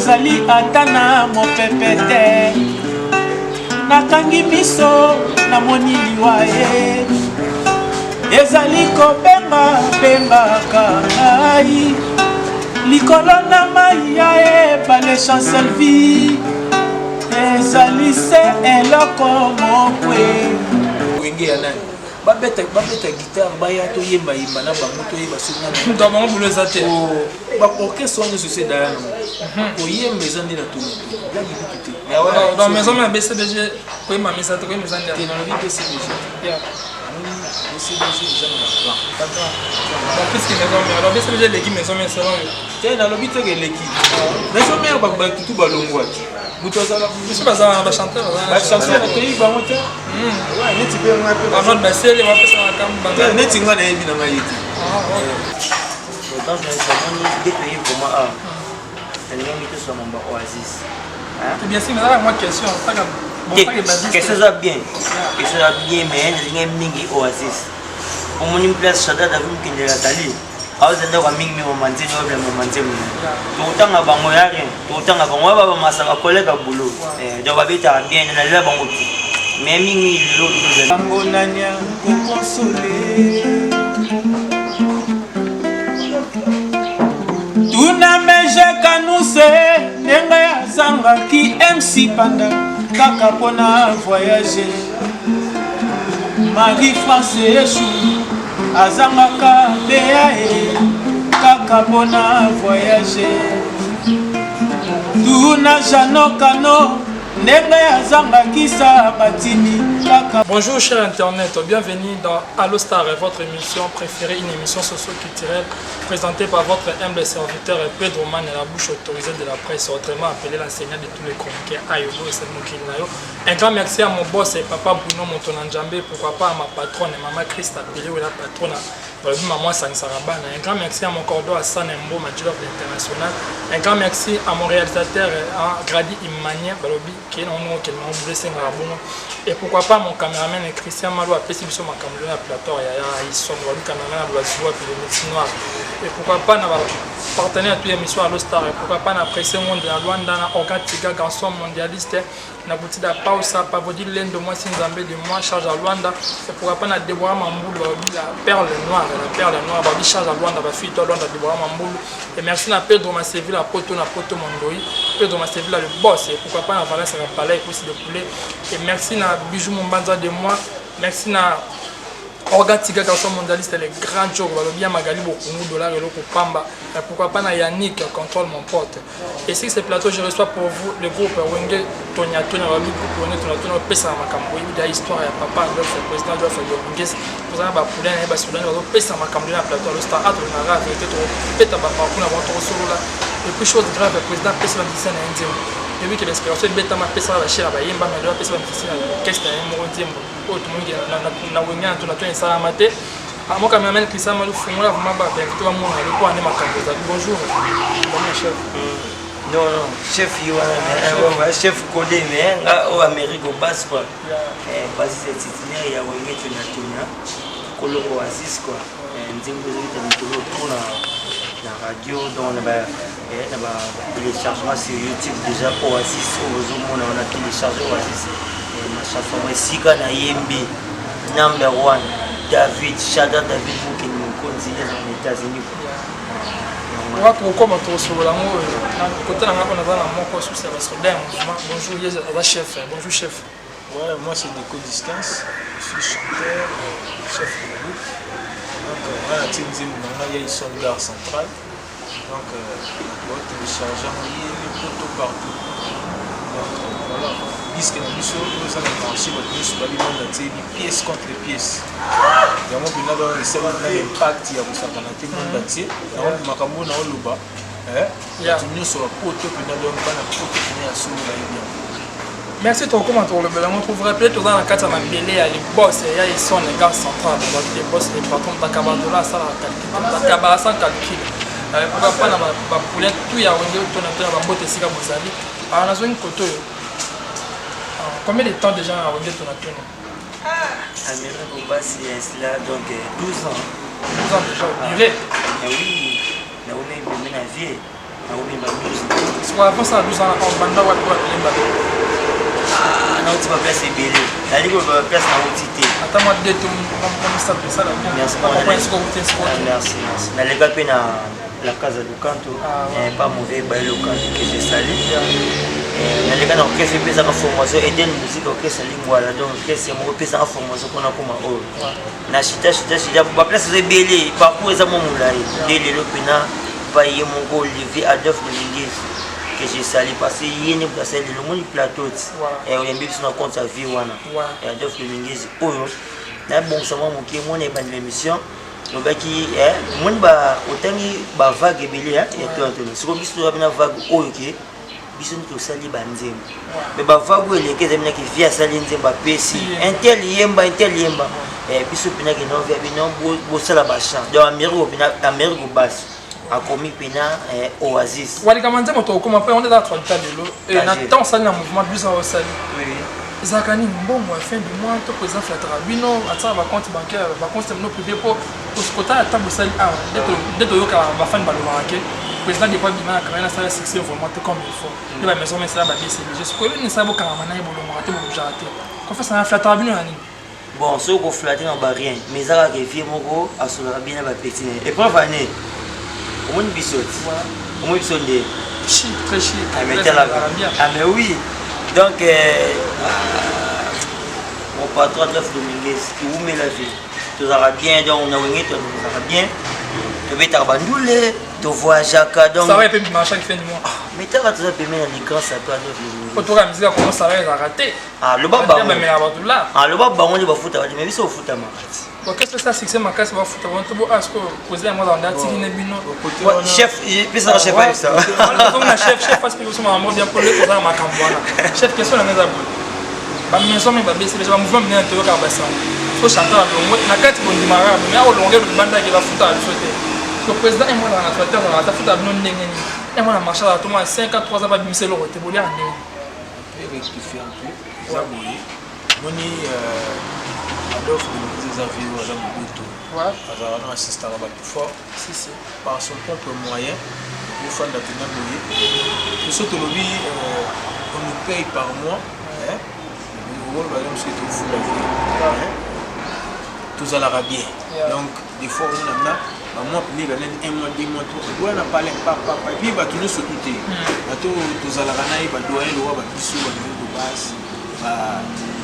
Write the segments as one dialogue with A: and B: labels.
A: Ezali ata na mopepe te. Nakangi miso, namoni liwa ye. Ezali kobenga bengaka ngai likolo na mai ya ebale Chancelvie. Ezali se eloko mokwe.
B: Wenge ya nani? Babeta babeta guitare, baya toyemba yemba na bango, toyeba soki nani.
C: Moto ya bango bulo eza te.
B: Oh, ba orchestre wana nyonso ese daya nango koyemba eza nde na tono blagi kutu te. Mais wana
C: Dans maison mère BCBG, koyemba misa te, koyemba eza nde.
B: Te, nalobi BCBG te. Namoni BCBG eza na ba grand.
C: Bon, plus que maison mère. Alors BCBG eleki maison mère selon yo?
B: Te, nalobi te ke eleki maison mère. Bato tu balongwaki, moto azala
C: Biso bazala na bachanteur.
B: Bachanteur toyebi bango te. Ouais, neti mpe ngai mpe
C: Arnold Basele bapesa makambo
B: te
C: bango.
B: Neti ngai nayebi na ngai ye te.
C: Ah, ok.
D: Donc, namoni dès que ye vraiment awa, nalingaki toswa mambo ya Oasis.
C: Bien sûr, mais là, moi, question taka bon, taka bassiste.
D: Question eza bien, question eza bien, mais nalingaki mingi Oasis. Omoni place Shada David Mokendele azali, aoza ndako ya mingi mingi mama nzembo, oyo mama nzembo tokotanga bango ya rien, tokotanga bango oyo babamasa bakoleka boulot. Donc babetaka bien, nalela bango te, mais mingi lelo tozali
A: Bango nani akokonsole? Tuna Meje Kanuse ndenge azangaki MC Panda kaka mpona voyage. Marie France Eshu azangaka bea ye kaka mpona voyage. Tuna Jano Kano ndenge azangaki sa batini kaka.
C: Bonjour chers internautes, bienvenue dans Allo Star, votre émission préférée, une émission socio-culturelle présentée par votre humble serviteur Pedro Man, la bouche autorisée de la presse, autrement appelé l'enseignant de tous les chroniqueurs Ayobo et Mokili na yo. Un grand merci à mon boss et papa Bruno Montonanjambe, pourquoi pas à ma patronne, maman Christa Pelé, la patronne, balobi maman asangisaka bana. Un grand merci à mon cordo Hassan Mbo, Major international. Un grand merci à mon réalisateur hein, Grady Immanien, balobi ke na ono okende nango boule esengaka bongo. Et pourquoi pas mon cameraman Christian Malo, apesi biso makambo lelo na plateau ya ya Isongo, balobi cameraman ya Bazuwa puis le métis noir. Et pourquoi pas na ba partenaire ya émission Allo Star, et pourquoi pas na Presse Monde na Luanda, na Orga Tiga garçon mondialiste, na Butida Pausa Pavodi Lendo, mwasi Nzambe de moi, charge à Luanda. Et pourquoi pas na Deborah Mamboulou, balobi la perle noire, la perle noire, balobi charge à Luanda, bafille to Luanda, Deborah Mamboulou. Et merci na Pedro Masevilla Poto na Poto Mondoi, Pedro Masevilla le boss. Et pourquoi pas na Valence Rapalais et de poulet. Et merci na Bijou Mombanza de moi. Merci na Orga Tiga garçon mondialiste, le grand jour, balobi ya Magali Bokungu dollar eloko pamba. Et pourquoi pas na Yannick contrôle mon pote. Et sur ce plateau, je reçois pour vous le groupe Wenge Tonya Tonya, balobi groupe Wenge Tonya Tonya pesa makambo oyebi da histoire ya papa Adolphe, président Adolphe Dominguez, tozala ba poulain na ye, basoda bazopesa makambo na plateau Allo Star. Atolingaka vérité, tokopeta baparcours na bango, tokosolola. Et puis chose grave, président apesa bamusicien na ye nzembo. Yebi ke l'inspiration ebetama, apesaka bashera bayemba, mais lelo apesa bamusicien na orchestre na ye moko nzembo oyo tomoni na Wenge na Tona Tona esalama te. Mon cameraman Christian Malou, fungola vraiment ba invité bamona lokola nde makambo ezali. Bonjour bon chef.
D: Non, non, chef yo wana, chef Codé, mais nga oyo Amérique au basse quoi. Bassiste titulaire ya Wenge Tonya Tonya, kolo Oasis quoi. Nzembo ezobeta mikolo trop na radio, donc na ba téléchargement sur YouTube déjà, Oasis oyo ozomona wana, télécharge Oasis, ma chanson esika nayembi number one, David Shada, David Mokeni Mokonzi eza na États-Unis quoi.
C: Oka tokokoma tokosolola yango kote na nga mpo naza na moko susi ya basoldat ya mouvement. Bonjour, ye aza chef. Bonjour chef.
B: Ouais, moi c'est Deco Distance, je suis chanteur, chef de groupe. Donc, on a nzembo na ngai ya Ison Gare Centrale. Donc, on télécharge yango poto partout. Donc, voilà, disque na biso oyo eza na marché, bato nyonso babi monde entier, pièce contre pièce. Yango mpenza donc esali na impact ya kosakana te, monde entier. Yango makambo na oloba, bato nyonso bapoto mpenza, donc bana poto mpenza ya solo bayebi yango.
C: Merci. Tokokoma tokolobela yango. Pour vous rappeler, toza na kati ya mabele ya le boss ya Ison gare centrale, babi le boss, le patron Bakabandola, asalaka calcul, bakabaka sans calcul. Pourquoi pas na bapoulain tout ya Wenge Tona Tona, bambote esika bozali. Alors nazongi kote oyo, combien de temps déjà na Wenge Tona Tona?
D: Amérique Obasi là, donc 12 ans.
C: 12 ans déjà, durée.
D: Eh oui, naomi ebimi na vie. Nakobimba 12.
C: Sikoyo avant osala 12 wana obanda wapi wapi yemba te?
D: Ah, nauti baplace ebele, nali koloba baplace nauti te.
C: Ata mwa 2 to mwa misato esala bien.
D: Merci.
C: Bakomprendre sikoyo outi sikoyo.
D: Ah, merci, merci. Naleka mpe na la Casa do Canto,
C: Ah, ouais.
D: eh, pas mauvais Baye Locanto que je salue. Eh, naleka na orchestre epesaka formation Eden Musique, orchestre Lingwala, donc orchestre moko epesaka formation mpona koma oyo. Na chita chita chita, baplace eza ebele, parcours eza mwa molai. Nde lelo mpena pa ye moko Olivier Adolphe Dominguez que je salue, parce que ye nde moto asali lelo omoni plateau ti. Eh, oyambi biso na compte ya vie wana. Eh, Adolphe Dominguez oyo nabongisa mwa moke mona ebandela émission lobaki omoni ba otangi ba vague ebele ya to to siko biso toza na vague oyo ke biso nde tosali banzembo, mais bavague oyo eleki ezali minaki vie asali nzembo apesi intel yemba intel yemba. Biso mpena ke non via bino bosala bachant, donc Amerigo mpena Amerigo basi akomi mpena Oasis.
C: Walikama nzembo tokokoma mpe on eza actualité lelo. Na temps osali na mouvement biso osali ezalaka nini? Mbongo ya fin du mois to président flataka bino, atiaka bacompte bancaire, bacompte bino privé, mpo kotala ntango osali awa nde toyokaka bafani balobaka ke président depuis abima na carrière nasala succès vraiment te comme il faut, nde bamaison mesala babcbg. Sikoyo nini esala bokangama na ye, bolongwaka te, bobujaka te? Confiance na flataka bino na nini?
D: Bon, soki koflatter na ba rien, mais eza kaka vie moko asolaka bien na bapeti na ye. Épreuve ane omoni biso ti omoni biso nde
C: Chic, très chic.
D: Ah, mais talaka. Ah, mais oui, donc mon patron Adolphe Dominguez kiwumela vie, tozalaka bien, donc na Wenge tozalaka bien, tobetaka bandule, tovoyageaka, donc
C: Ça va mpe bima chaque fin du mois?
D: Mais taka toza pembeni na les grands sapeurs Adolphe Dominguez.
C: Po toka musique ya salaire ezalaka te.
D: Ah, loba bango.
C: Bamelaka bato la.
D: Ah, loba bango nde bafutaka te, mais biso ofutamaka ti.
C: Orchestre esa succès makasi, bafuta bango to bo asko président yango azala nde atiki ne bino.
D: Chef pesaka, chef ayebisa.
C: Na chef, chef asipiki biso makambo bien mpo leko oza na makambo wana. Chef, question na nga eza boye: bamaison me babesi deja, bamouvement minene toyokaka basango so chanteur alongwe na kati, bondimaka kaka, mais akolonge libandaki, bafutaka biso te. So président emo azala na actualité, azalaka ata futaka bino ndenge nini? Emo na marché azala tomona 5 ans, 3 ans, babimisa eloko te, boliaka ndenge nini?
B: Rectifier un peu, eza boye, moni Adolphe Dominguez eza vieux oyo aza mobutu, azalaka na assistaka bato fort par son propre moyen. Okofanda mpena boye, biso tolobi on nous paye par mois, okoloba mosuki tofula vie, tozalaka bien. Donc des fois omonana bamois pene banani, un mois, 2 mois, trois, wana palin papapa. Et puis bato nyonso tu te, bato tozalaka na ye, badoyen lowa babiso, bameko basi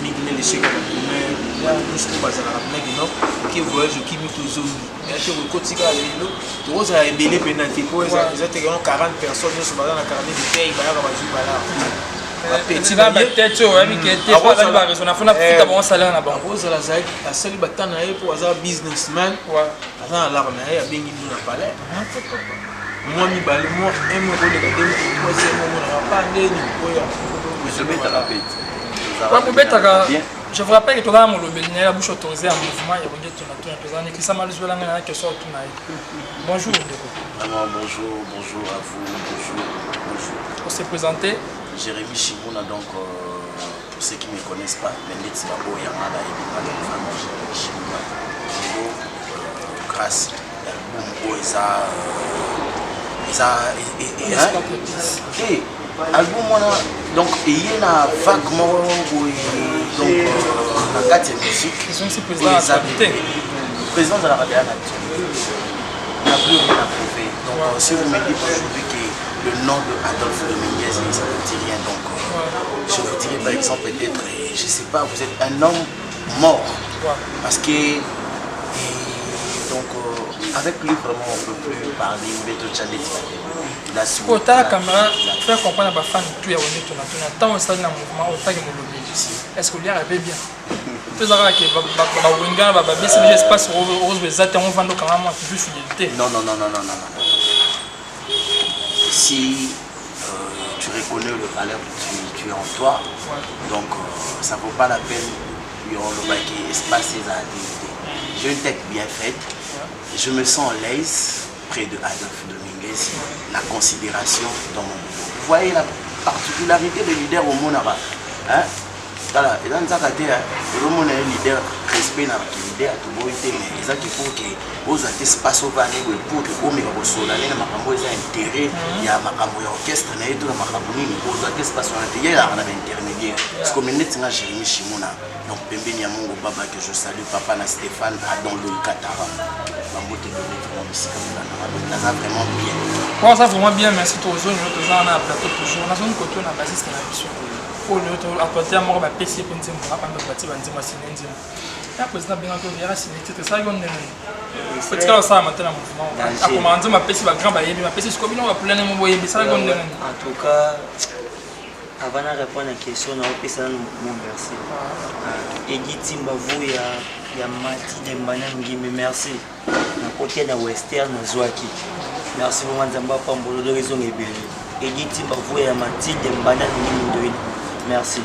B: mingi na l'échec ya batourner, bato nyonso oyo bazalaka mpena kino oke voyage, okimi, tozongi te, okotika lelo, tokozala ebele mpena te, po eza te keno 40 personnes nyonso baza na carnet de paye, bayaka bazwi balare.
C: Bapeti batete oyo oyebi ke te azali baraison afona futa bango salaire na bango.
B: Akozala asali bata na ye mpo aza businessman, aza na lare na ye, abengi bino na palais mwa mibale, mwa un mois koleka, deux mois, troisième mois, omonaka pa ndeni oyo.
C: Kobetaka. Je vous rappelle que toza na molobeli na ye, la bouche autorisée ya mouvement ya Wenge Tuna Tuna, toza nekisa maluzwelanga na question otuna ye. Bonjour ndeko.
E: Vraiment, bonjour, bonjour à vous, bonjour, bonjour.
C: On s'est présenté.
E: Jérémy Chimouna, donc pour ceux qui ne me connaissent pas, mais neti babo yanga bayebi pas, donc vraiment Jérémy Chimouna. Lelo, grâce l'album oyo eza te album wana, donc eye na vague moko boye, donc na kati ya musique.
C: Oyo
E: eza président azalaka deya na na plus rien à prouver. Donc si vous me dites aujourd'hui que le nom de Adolphe Dominguez, ça ne vous dit rien, donc je vous dirais par exemple peut-être, je sais pas, vous êtes un homme mort, parce que et donc avec lui vraiment on peut plus parler mbeto tchandeti.
C: Otala caméra, faire comprendre bafan tout ya Wenge Tuna Tuna, ntango osali na mouvement otaki molobeli, est ce que oliaka mpe bien to eza kaka ke bawenge wana bababesi déjà espace ozwa eza te, yango ovanda okanga mwa toujours fidélité?
E: Non, non, non, non, non, non, non. Si tu reconnais le valeur que tu es en toi, donc ça vaut pas la peine olobaki espace ezala te. J'ai une tête bien faite, je me sens à l'aise près de Adolphe Dominguez, la considération dans mon boulot. Vous voyez la particularité de leader au monde, hein? Tala eza nzaka te ozomona ye leader respect na ki leader toboyi te mais eza ke pour ke ozwa te espace ovanda boye pour ke omeka kosola ne na makambo eza intérêt ya makambo ya orchestre na ye to na makambo nini, ozwa te espace wana te. Ye ezalaka na baintermédiaire parce que neti nga Jérémi Shimona, donc pembeni ya Mongo Baba que je salue, papa na Stéphane Adon Loi Katara, bambote ebele vraiment bisika kolandaka. Donc naza vraiment bien.
C: Ouais, ça vraiment bien, merci. Tozoni oyo toza wana na plateau toujours. Nazoni koto na bassiste na biso oyo to actualité moko bapesi ye mpe nzembo apambe batie banzembo, asine nzembo ya président abengaki oyo yaka sine titre. Esalaki yo ndenge otikala osalama te na mouvement, akomaka nzembo, apesi bagrand bayebi, bapesi sikoyo bino bapulane mo boyebi. Esalaki yo ndenge?
D: En tout cas, avant na répondre na question, na opesa nanu mon merci Edi Timba Vuya ya Mati Dembana Ngimbi. Merci nakoti na western, nazwaki merci vraiment. Nzambe apambolo, donc ezonga ebele. Edi Timba Vuya ya Matilde Mbana Ngimbi Ndoini, merci.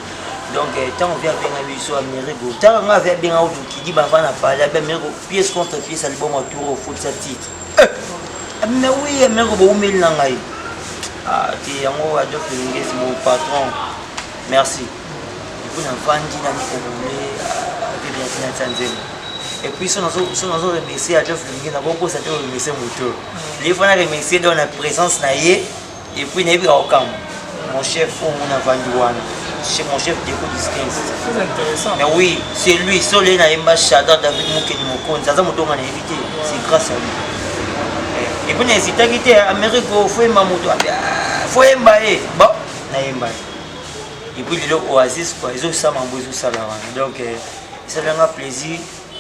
D: Donc ntango vi abenga biso Amerigo, ntango nga avi abenga otukidi bava na pale abe Amerigo, pièce contre pièce, album atour ofutisa titre. Mais oui, Amerigo boumeli na ngai te yango. Adolphe Dominguez, mon patron, merci. Et puis navandi na mikongole avibiatina tia nzembo. Et puis so nazo remercier Adolphe Dominguez, nakokosa te remercier moto il faut na remercier. Donc na présence na ye, et puis nayebi kaka kokamwa mon chef oyo mona avandi wana, mon chef Deko Diskins.
C: Très intéressant.
D: Mais oui, c'est lui. So leye nayemba Chadar David Mokeni Mokonzi, aza moto onga nayebi te, c'est grâce à lui. Et puis nahésitaki te. Amérique faut yemba moto, faut yemba ye, bon, nayemba ye. Et puis lelo Oasis quoi, ezosala mambo ezosala wana. Donc esalanga plaisir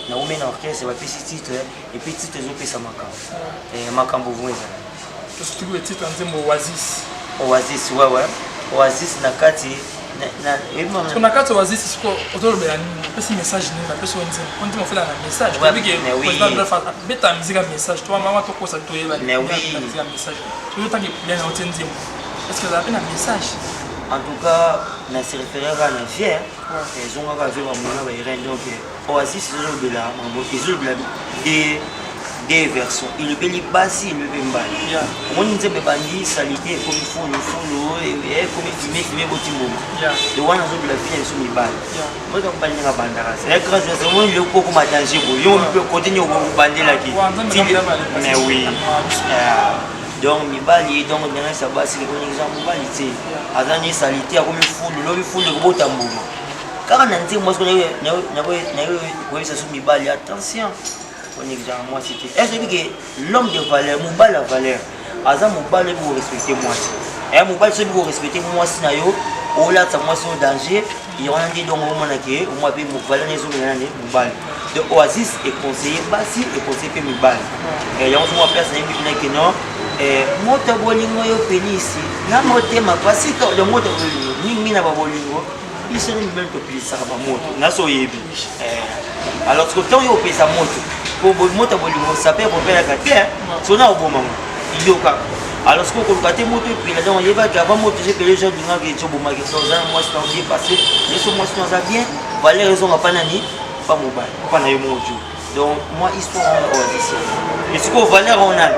D: naumi na orchestre, bapesi titre, et puis titre ezopesa makambo, makambo vraiment ezala.
C: Surtout le titre nzembo Oasis.
D: Oasis, ouais, Oasis na kati.
C: Na kati Oasis siko ozolobela nini? Opesi message nini? Bapesi oyo nzembo po nzembo ofela na message. Beta musique ya message to mama tokosa toyeba musique ya message toyotangi plein otie nzembo, est ce que ezala mpe na message?
D: En tout cas, na se référé kaka na vie, ezongaka vie bamona bairene. Donc Oasis ezolobela mambo, ezolobela deux versions: elobeli basi, elobi mbali. Omoni nzembo ebandi saleté, ekomi fulu fulu, ekomi fime fime, boti mbongo. De wana azobela vie ya biso mibali. Moka mobali ndenge abandaka, c'est grâce. Omoni lelo okoma danger boye, yo mpe kote nini obandelaki? Mais oui, donc mibali, donc ndenge sa basi eza mobali te, aza ni saleté, akomi fulu, lobi fulu ekobota mbuma kaka na nzembo. Nakoyebisa so mibali, attention, onégligaka mwasi te. Est ce que l'homme de valeur, mobali ya valeur, aza mobali oyebi korespecte mwasi? Mobali so oyebi korespecte mwasi na yo, olatisa mwasi oyo danger ye wana nde. Donc omonake omwa mpe valeur na ezongela nani? Mobali. Donc Oasis econseille basi, econseille mpe mibali. Yango so mwa place nayebi mpena ke non, moto bolingo yo pelisi na motema pasika. Donc moto bolingo mingi na babolingo, biso nde mibali topelisaka bamoto naso oyebi. Alors siko ntango yo opesa moto, po moto ya bolingo sape kopelaka te, so na obomango yo kaka. Alors siko koluka te moto epela. Donc oyebaki avant moto ezopela, ezo olingaki ezobomaki. So oza na mwasi na bien passé, yeso mwasi no aza bien, valeur ezonga pa nani? Pa mobali, pa na yo moko jour. Donc moi, histoire wana Oasis esikoyo valeur wana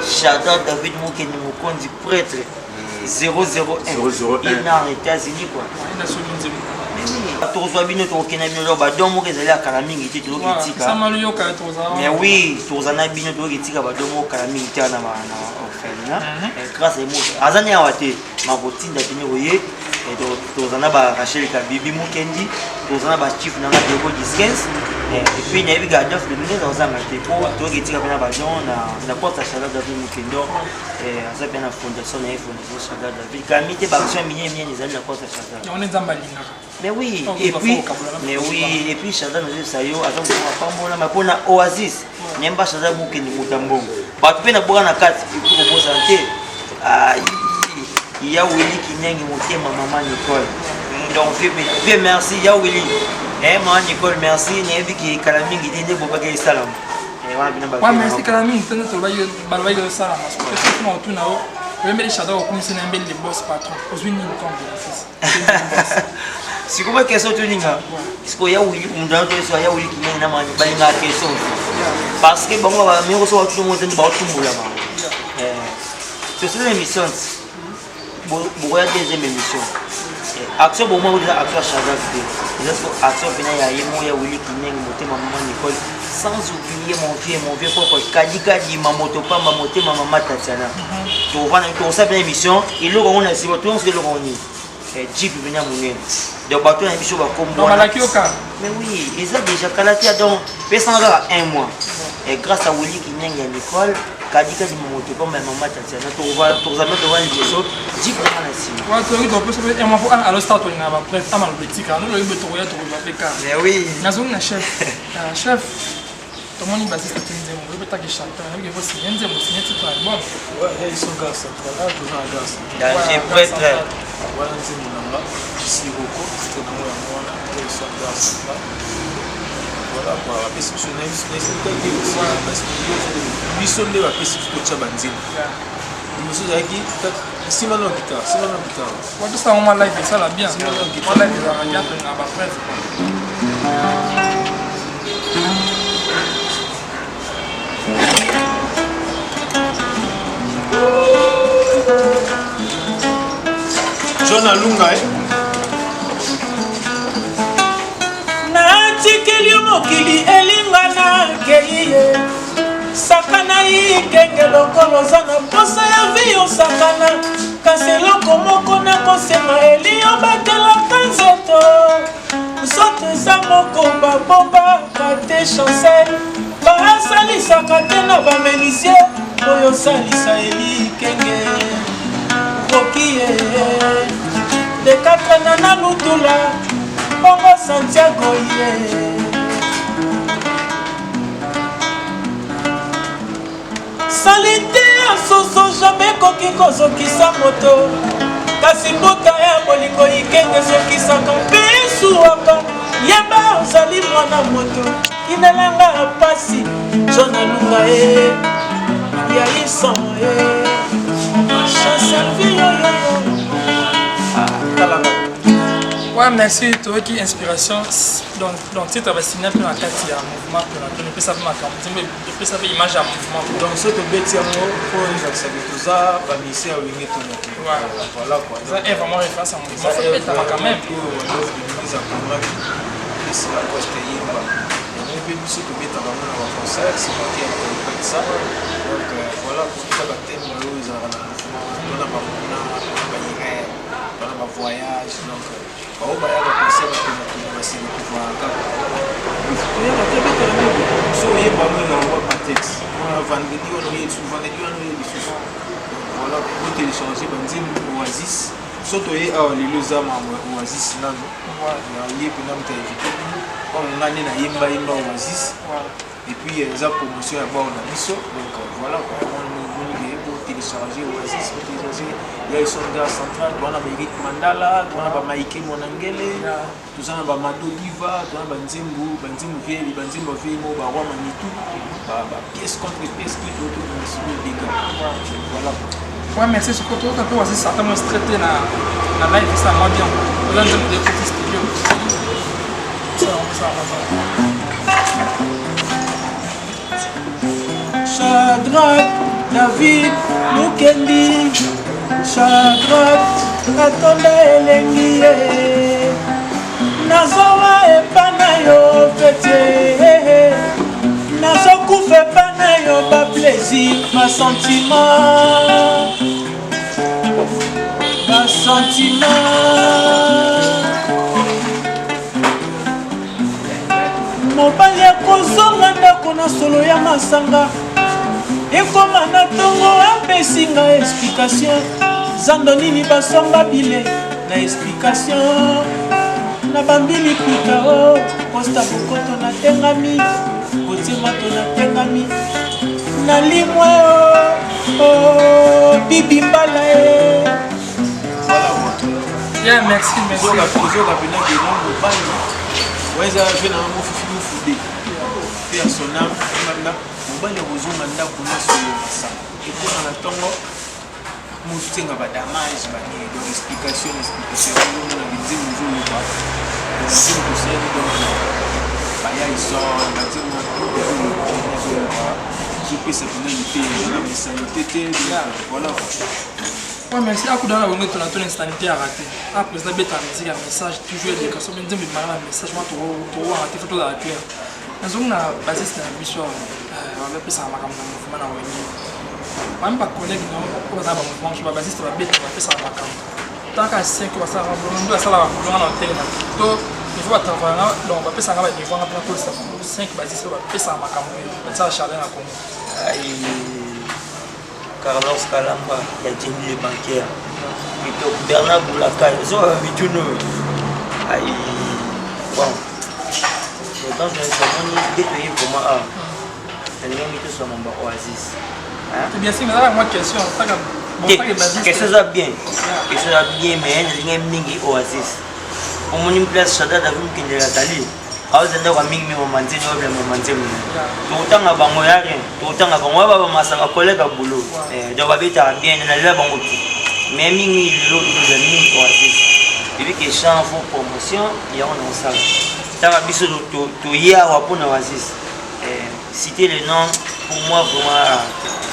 D: Chardin David Mokeni Mokonzi, prêtre 001, il na en États-Unis quoi. Tokozwa bino, tokokenda bino. Donc badon moko ezali ya kala mingi te, toyoki etika. Mais oui, tokozala na bino, toyoki etika badon moko kala mingi te na orphelinat. Grâce à moto aza ni awa te, makotinda bino koye. Toza na ba Rachel Kabibi Mukendi, toza na bachief nanga Diego Diskens. Et puis nayebi ka Adolphe Dominguez azanga te, po toyoki etika mpe na badon na porte ya Charlotte David Mukendi. Aza mpe na fondation na ye, fondation Charlotte David kami te. Baaction minene minene ezali na porte ya Charlotte.
C: Yango nde Nzambe alingaka.
D: Mais oui, et puis, mais oui, et puis Chardin nazoyebisa yo, aza moto apambolama mpona Oasis. Nayemba Chardin Mokende, moto ya mbongo, bato mpe naboka na kati. Et puis kobosana te ya Wili Kinyangi, motema mama Nicole. Donc vieux, merci ya Wili, mama Nicole, merci. Nayebi ki kala mingi te nde bobaki esalama wana bino.
C: Ouais, merci. Kala mingi te nde balobaki esalama. Soki na otuna yo, oyembeli Chardin, okomisi na yembeli le boss patron, ozwi nini comme bénéfice?
D: Sikoyo bakestion toninga sikoyo ya Wili, moto na ya Wili Kinyangi na mani balingaka question parce que bango bamiko so batutu ngo te nde baotumbola bango. Tosala émission, bokoya deuxième émission. Action bomoi oyo eza action ya Shadrack te. Eza siko action pena ya ye moko ya Willy Kinenge motema maman Nicole sans oublier mon vieux propre Kadi Kadima moto pamba motema mama Tatiana. Tovanda tokosala pena émission eloko yango na nsima toyonso eloko yango nini jeep pena monene. Donc bato na biso bakombo wana.
C: Balaki yo kaka.
D: Mais oui, eza déjà kala te donc pesanga kaka un mois. Et grâce à Willy Kinenge ya Nicole Kadi Kadima moto pamba ya mama Tatiana tokozala tokoa liboso jeep nanga na nsima.
C: Ouais, toyoki topesa mpe un mois mpo alo star tolingaka bapreuve ama loba etika nolobi boye tokoya tokozwa mpe kaka.
D: Mais oui.
C: Nazongi na chef. Chef, tomoni basiste te nzembo oyo betaki chanteur nayebi ke bosigne nzembo signe titre album.
B: Ouais, ya iso gare centrale, awa toza na gare centrale.
D: Danger prêtre.
B: Wana nzembo na nga Sirocco, titre nango yango wana, ya iso gare centrale. Voilà quoi, bapesi biso na expliquaki parce que biso nde bapesi biso totya banzembo. Liboso ezalaki nsima na guitare, nsima na guitare.
C: Ouais, tosala mwa live esala bien. Mwa live ezalaka bien tolingaka bapreuve quoi.
B: John Alunga eh?
A: Natikeli yo mokili elinga nakei ye sakana ikenge lokola oza na mposa ya vi osakana kasi eloko moko nakosenga eli obatelaka nzoto nzoto eza moko babombaka te chancel basalisaka te na bamenisie oyo osalisa eli kenge roki ye dekatrana na lutula bongo santiago ye Salite ya soso jamais ekoki kozokisa moto, kasi mbuta ya bolingo ikenge ezokisaka mpe esuwaka. Yeba ozali mwana moto, kinelanga pasi John Alunga e ya Ison e Chancel yoyoyo. Ah, talanga.
C: Ouais, merci. Toyoki inspiration donc donc titre ba signa mpe na kati ya mouvement mpe na toni epesa mpe makambo nzembo epesa mpe image ya mouvement.
B: Donc soki tobeti yango mpo ezalisa ke toza bamusicien ya Wenge Tonya te. Voilà quoi.
C: Eza est vraiment référence ya mouvement, faut ebetama quand même.
B: Oyo akomaki esi Lacoste yemba yango mpe biso tobetaka yango na baconcert, c'est moi qui interprète ça. Donc voilà, eza bathème oyo ezalaka na mouvement mpona bamona bairere mpona bavoyage. Donc bao bayaka concert batonatona basili kovaka kaka oyaka te betala moko so oyemba yango ezala mwa patex wana vendredi wana oye lisusu, vendredi wana oye lisusu. Donc voilà, botélécharge banzembo Oasis. So toye awa lelo eza makambo ya Oasis nano ye mpena moto aevite bino oyo nga nde nayemba yemba Oasis et puis eza promotion ya bar na biso. Donc voilà quoi, moni ke botélécharge Oasis, botélécharge ya Ison Gare Centrale. Toza na baEric Mandala, toza na bamaike Mwanangele, toza na bamado Diva, toza na banzembo banzembo vieli banzembo vieli mo baroi Manitou, bapièce contre pièce qui totobima sikoyo dega. Voilà quoi.
C: Ouais, merci. Sikoyo toyoka mpe Oasis ata mo extrait te na na live esala mwa bien. Oza nzembo de ekoti studio. Osala yango, osala yango bien.
A: Shadrach, David, Mukendi, Shadrach, atonda elengi ye. Nazowa epa na yo fetie, nazokufa epa na yo baplaisir, basentiment, basentiment. Mobali akozonga ndako na solo ya masanga ekoma na ntongo apesi nga explication zando nini basomba bile na explication na bambili pika o posta bokoto natengami kotiemato natengami nalimwe o o bibi mbala e.
C: Yeah, merci, merci.
B: Ozoka mpena kena mobali oyo eza ve na mofufi mofude pe ya son âme na mobali akozonga ndako na solo masanga ekona na ntongo mosenga badamage banini. Donc explication na explication yango omona binzembo ezoloba banzembo tosali. Donc baya ison banzembo ezoloba ezoloba ezopesa mpena liteya eza na mesanité te. Voilà.
C: Ouais, merci. Akuda na bongo tona tona insanité a raté. Ah président beta musique ya message toujours éducation mais nzembe mala message moi to to raté photo la clair. Nazongi na bassiste na biso bapesaka makambo na mouvement na wenge. Bami ba collègue no oyo baza ba mouvement mosusu ba bassiste babeta bapesaka makambo. Taka 5 basalaka bolongo basalaka bolongo na hotel na to niveau batravaillanga donc bapesaka ba niveau nga mpena kolisa bango 5 bassiste oyo bapesaka makambo oyo batisaka charlin na Congo.
D: Carlos Kalamba ya Jenny le bancaire plutôt Bernard Boulakai ozo mituna oyo ai bon autant je namoni nde toye vraiment awa nalingi toswa mamba Oasis.
C: Bien sûr, mais là, moi, question,
D: question eza bien, question eza bien, mais nalingi mingi Oasis. Omoni place Shada David Mokendele azali, aoza ndako ya mingi mingi mamanzeni oyo bila mamanzeni tokotanga bango ya rien, tokotanga bango oyo babamasa bacollègue ya boulot, donc babetaka bien, nalela bango te, mais mingi lelo tozala mingi Oasis ebi ke champ fo promotion yango na kosala taka biso toye awa mpona Oasis. Citer le nom pour moi vraiment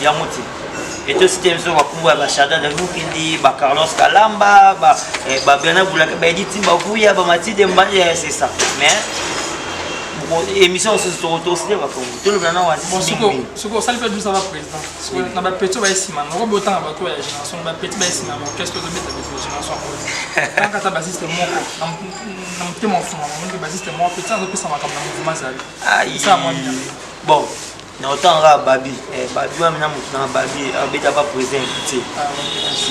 D: yango te eto citer biso bakombo ya bachardin de Mukindi, bacarlos Kalamba, babernard Bulaka, baediti Bavuya, bamatilde Mbandi, c'est ça. Mais émission mosusu tokosite bakombo tolobela na Oasis.
C: Soki osali mpe 12 ava président na bapeti oyo baye nsima noko botanga bato ya génération, bapeti baye nsima ya orchestre ozobeta beto ya génération oyo tanka ata basiste moko na motema ofungama mongi basiste moko petit azopesa makambo na mouvement ezali. Esala mwa bien.
D: Bon, na otanga kaka babi, babi wana na motu nanga babi abeta pa président te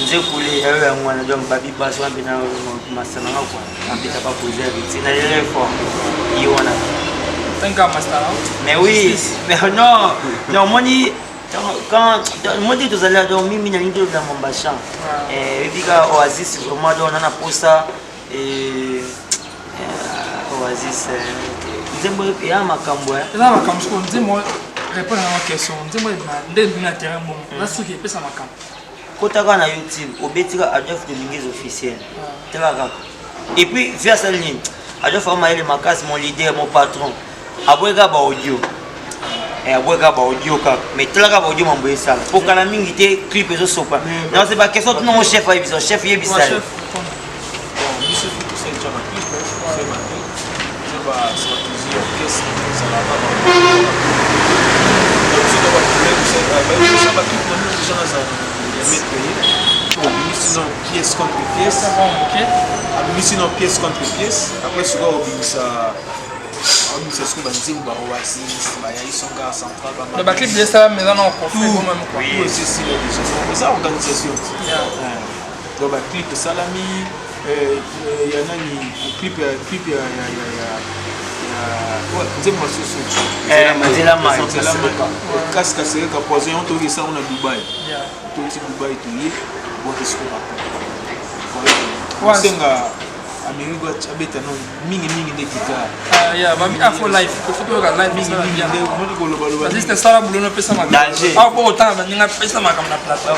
D: nze kule yayo yango wana, donc babi basi wana mpena masa nanga kua abeta pa président te na lele fort ye wana.
C: Tanka master.
D: Mais oui, mais non, non, omoni quand moi te tozali donc mimi nalingi tolobela mamba champ eyebi kaka Oasis vraiment, donc nana posa Oasis nzembo eya makambo.
C: Eza makambo sikoyo nzembo répondre na question nzembo nde ebimi na terrain bongo eza soki epesa makambo.
D: Kota kaka na YouTube, obeti kaka Adolphe Dominguez officiel, tala kaka. Et puis vi asali nini? Adolphe amayele makasi, mon leader, mon patron, aboyi kaka baaudio, aboyi kaka baaudio kaka, mais tala kaka baaudio mambo esala po kala mingi te clip ezosopa. Non, c'est baquestion tunango chef ayebisa, chef yebisa ye.
B: Biso tosali tya baclip, tosali baclip, eza bastratégie orchestre ezalaka biso to baproblème baclip na bino déjà nazala ya maître ye obimisi no pièce contre pièce, abimisi no pièce contre pièce, après sikoyo obimisa obimisa sikoyo banzembo ba Oasis bayai songa central.
C: Baclip esala meza na coffret.
B: Tout esesila déjà, eza organisation. Donc baclip esalami ya nani, clip ya clip ya ya ya ya nzembo mosusu.
D: Nzela mai.
B: Kasi kasereka poison yango toyoki esango na Dubai, toyoti Dubai, toye bwaki sikoyo osenga Amerigo abeta no mingimingi nde guitare.
C: Babi afro live kofi toyoka live.
B: Mingimingi nde omoni kolobaloba.
C: Basiste sala bulono opesa makambo awa po otanga baninga pesa makambo na plateau.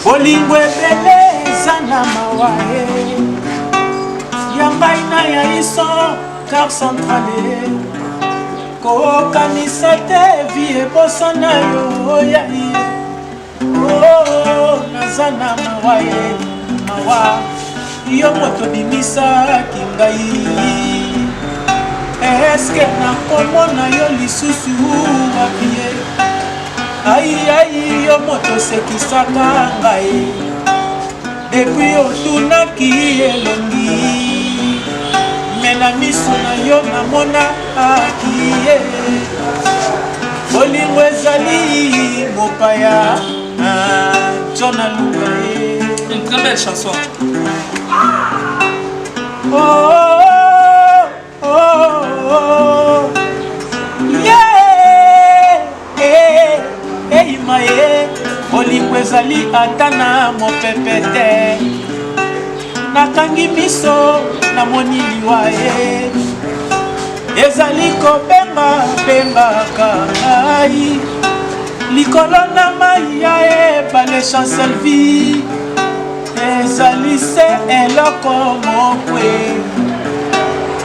A: Bolingo ebele eza na mawa e ya ngai na ya iso car centrale kokanisa te vi ebosana yo ya ye. Oh, naza na mawa ye mawa yo moto obimisaki ngai, eske nakomona yo lisusu wapi ye? Ai ai, yo moto osekisaka ngai depuis otunaki elongi me na miso na yo namonaki ye. Bolingo ezali mopaya John aluka ye.
C: Une très belle chanson.
A: Oh. Yeah, eh, eyima ye bolingo ezali ata na mopepe te, nakangi miso namoni liwa ye ezali kobenga bengaka ngai likolo na mai ya ebale Chancelvie ezali se eloko mokwe.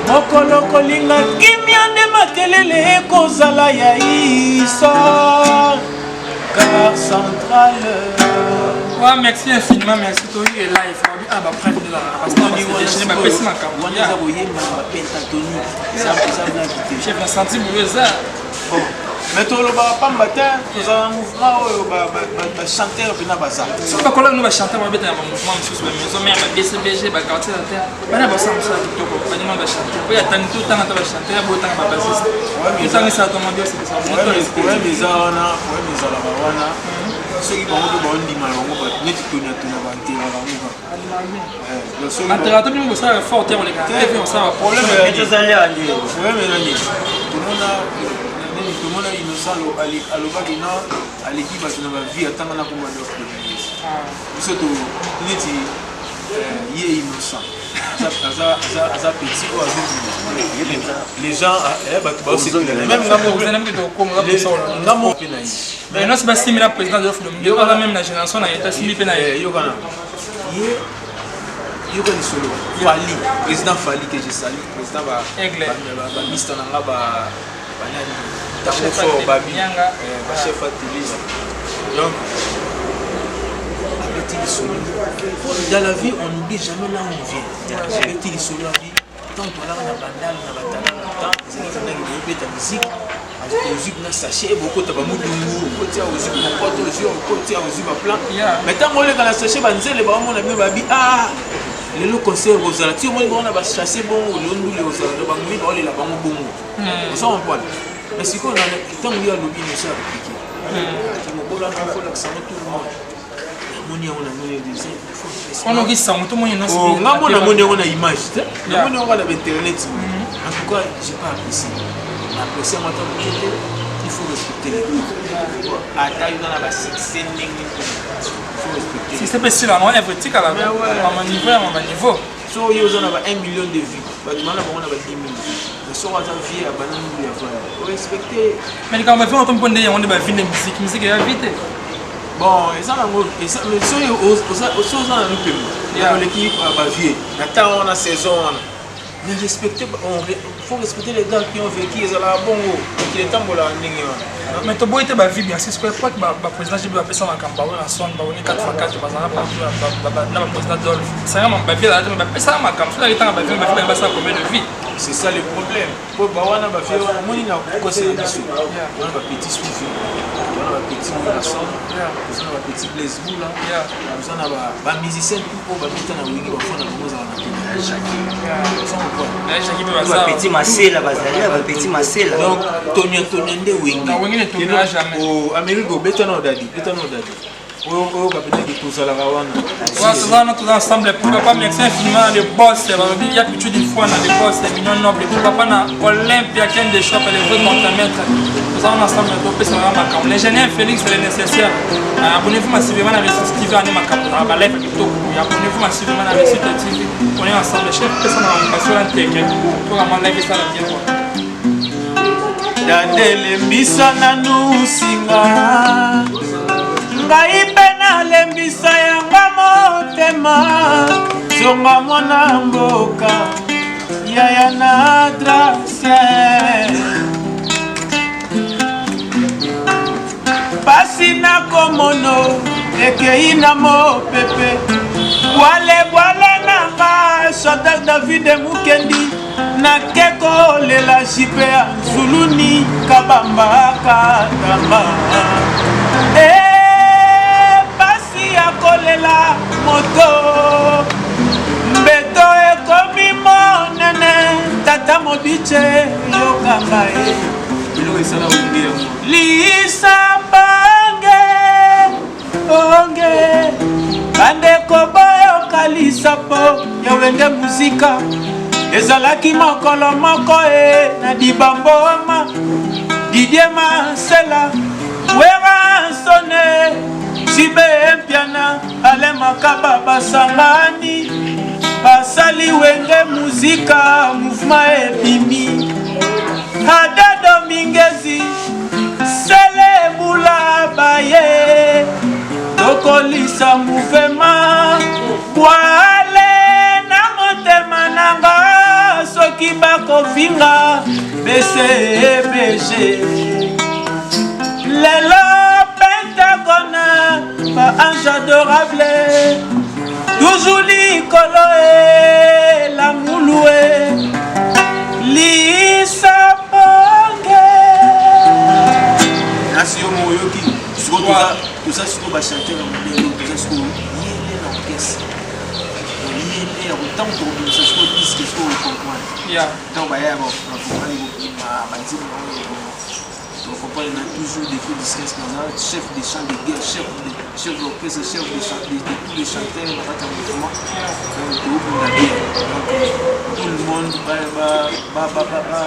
A: Mokolo kolinga kimia nde makelele ekozala ya iso Gare centrale.
C: Ouais, merci infiniment, merci. Toi, il est live. Ah, bah, près de la bapesi makambo.
B: Wana eza koyemba na bapentatonique, eza blague te.
C: Chef na senti boyo eza.
B: Mais tolobaka pamba te, tozala na mouvement oyo bachanteur mpena baza.
C: Soki bakola bino bachanteur babeta na bamouvement mosusu, bamaison mare, ba BCBG, baquartier latin, bana basala mosala kitoko, baninga bachanteur oyo atangi te, otanga ata bachanteur boyo, otanga babasiste, otangisa ata mwa biosepesa.
B: Problème eza wana, problème ezalaka wana, soki bango mpe baondima na bango bato neti toniatona bantelaka bango kaka.
C: Bantelaka to bino bosala fort te koleka te osala.
B: Problème eza nini? Tomona nini? Tomona Innocent alobaki na aleki bato na bavie, atanga na komba Adolphe Dominguez. Biso to neti ye Innocent aza petit oyo azobima, les gens, bato baosepela, même nga moko mpe na ye.
C: Mais non, basimbi na président Adolphe Dominguez, aza même na génération na ye, tasimbi mpe na ye.
B: Yokana ye, yoka lisolo Fally, président Fally que je salue, président bamista na nga, banani, tango fort, babi bachef ya télé. Donc abeti lisolo: dans la vie, on n'oublie jamais là où on vient. Abeti lisolo, abi tant tolaka na Bandal na batalaka, tant ezalaki ndenge boyobeta musique, ozwi na sachet, bokota bamudungu, okotia, ozwi mokoto, ozwi, okotia, ozwi baplan. Mais ntango oleka na sachet, banzele baomona bino, babi: "Ah, lelo concert kozala ti." Omoni bango na bachasse bongo, lelo ndule kozala, do bangomi baolela bango bongo, oza comprendre. Mais sikoyo ntango ye alobi noso areplike aki mokola na kolakisa ngo tout le monde, namoni yango, namoni.
C: Wana okisango tomoni.
B: Nga mo namoni yango na image te, namoni yango na bainternet. En tout cas, j'ai pas apprécié, apprécié yango ata moke te. Il faut respecter les deux, ata yo na basuccès ndenge, il faut respecter.
C: Si c'est mpe sila nango, œuvre etikala mama niveau ya mama niveau.
B: So oyo oza na ba 1 million de vues, bato bana bango na ba 10 000 vues, mais soko aza vie ya bana ndu ya vaya, orespecte.
C: Mais likambo bavie oto mpo nde yango nde bavie nde musique, musique eya vie te.
B: Bon, eza nango, soki oza na lupemba, oleki bavie na temps wana, saison wana, mais respecter, faut respecter les gars qui ont vécu. Ezalaka bongo, mokili etambolaka ndenge wana.
C: Mais toboyi te bavie, bien sûr. Sikoyo époque baprésident JB bapesa makambo bango na son baoni 4x4, bazalaka na baprésident Dolphe sanga, bavie ezala te, mais bapesaka makambo. Soki akitanga bavie, bavie basala combien de vie?
B: C'est ça le problème, po bawana bavie wana, omoni na kosela biso wana, bapetit soufi wana, bapetit Werrason, oza na bapetit Blaise Bula, oza na bamusicien tout oyo babeta na Wenge, bafo na bango ozala na
D: Bapetit Masela bazali na bapetit Masela.
B: Donc tonya tonya nde Wenge. Amérique, obeta na odadi, beta na odadi oyo kapetaki, tozalaka wana.
C: Toza, toza ensemble. Pourquoi pas? Merci infiniment le boss, balobi ya pichu du foin na le boss mignon noble, pourquoi pas na Olympia Ken de Shop, le vrai contremaître. Toza wana ensemble, topesaka makambo. L'ingénieur Félix, le nécessaire. Abonnez-vous massivement na Réussite TV, ane makambo na balive kitoko. Abonnez-vous massivement na Réussite TV, on est ensemble. Chef, pesa na baso ya nteke tokama live esala bien quoi.
A: Nadelembisa nanu singa, ngai mpe nalembisa yanga motema. Zonga mwana mboka, yaya na trace. Pasi nakomono ekei na mopepe, bwale bwale nanga. Chantal David Mukendi, nake kolela jipe ya nzuluni kabamba katamba e pasi ya kolela moto, mbeto ekomi monene. Tata Mobice, yokanga ye.
B: Biloko esala Wenge yango.
A: Lisapange onge, bandeko boyoka lisapo ya Wenge Muzika. Ezalaki mokolo moko e na Dibamboma, Didier Masela, Werrason, JB Mpiana, Alain Makaba, basangani basali Wenge Muzika, mouvement ebimi. Ada Domingezi, Selebula, baye tokolisa mouvement. Bwale na motema nanga, soki bako BCBG lelo Pentagone ba ange adorable toujours likolo e la ngulu e lisa bonge
B: nasi yo moko oyoki sikoyo toza sikoyo bachanteur ya modele toza sikoyo yele na orchestre yele ya ntango tokobimisa sikoyo diske sikoyo ocomprendre ntango baya bakomprendre kobima banzembo na oyo tocomprendre na toujours depuis disques naza chef de chant de guerre, chef de chef d'orchestre, chef de chant de tous les chanteurs na kati ya mouvement. Donc tokobunda bien, donc tout le monde ba ba ba ba ba, ba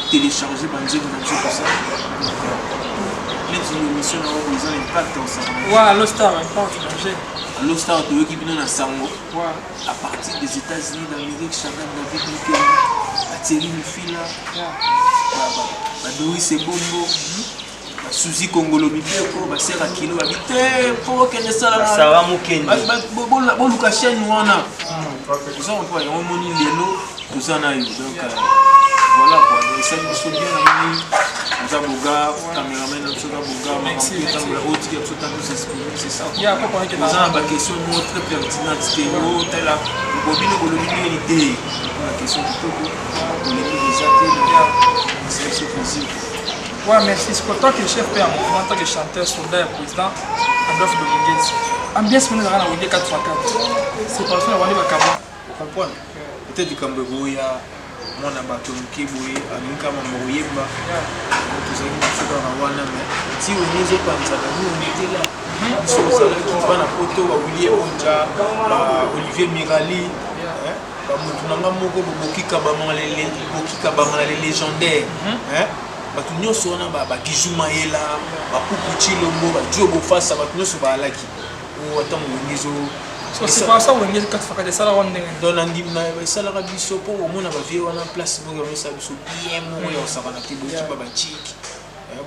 B: télécharger banzembo na biso tout ça. Donc neti émission na oyo eza na impact osaka.
C: Ouais, Allo Star, impact danger.
B: Allo Star, toyoki bino na sango à partir des États-Unis d'Amérique, Shadrack David Mukeni, Thierry Mufila, Badoris Ebombo, Basuzi Kongolo Mibeko, Basera Kilo, babi te mpo okende sala
D: Basara Mukendi.
B: Boluka chaîne wana. Oza comprendre yango, omoni lelo toza na yo. Donc voilà quoi, donc esali biso bien. Namoni oza boga cameraman na biso, oza boga makambo etambola oyo tika biso tango s'exprimer, c'est ça. Oza na baquestion moko très pertinente te, otala bobino bolobi ndenge te na question kitoko, polémique eza te, c'est biso plaisir.
C: Ouais, merci. En tant que chef en mouvement, en tant que chanteur, soldat et président, Adolphe Dominguez. Ambiance mona ezalaka na Wenge 4x4. Séparation ya Wande bakaba.
B: Comprendre peut-être likambo ekoya mwana bato moke boye alingi kaka mambo koyemba, tozalaki na biso kaka wana, mais ti Wenge ezopanzana, nous on était là. Biso ozalaki bana poto, ba Willie Onja, ba Olivier Mirali, bamotu na nga moko bokika bamala le légendaire, bato nyonso wana, bagiju mayela, bapupu Chilombo, bajo bofasa, bato nyonso baalaki oyo ata Wenge ezo
C: Séparation Wenge 4x4 esalaka ndenge?
B: Donc na esalaka biso mpo omona bavie wana place moko yango esala biso bien moko ya kosakana te. Boki ba bachiki,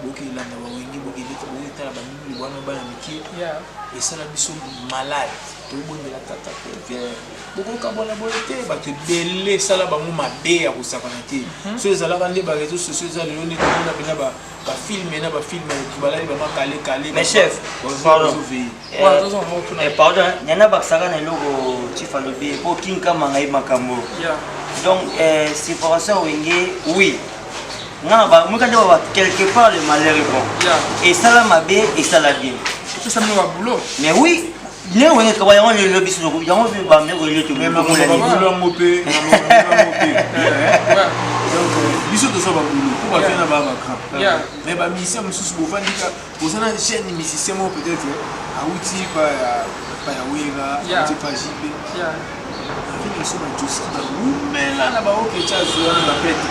B: boki elanda bawenge, boki etala bamibili wana bana mike, esala biso malade. Tobondela tata te, bokokabwana boye te. Bato ebele esala bango mabe ya kosakana te. So ezalaka nde baréseau sociaux eza lelo nde tomona mpena bafilme na bafilme balali bamakale kale.
D: Mais chef, pardon. Pardon, nyana bakisaka na eloko chief alobi po kinkama ngai makambo. Donc séparation Wenge, oui, nga moka nde baba quelque part le malheur est bon, esala mabe, esala bien.
C: Epesa bino baboulot.
D: Mais oui, ndenge Wenge kaba yango lelo biso yango bameko lelo.
B: Toyango mpe donc biso toza baboulot mpo bavie na baa bagrand, mais bamusicien mosusu bovandika, boza na jeune musicien moko peut-être awuti pa ya Wera, awuti pa JP, avie biso bajoski bawumela na baoketia azwa na bapete.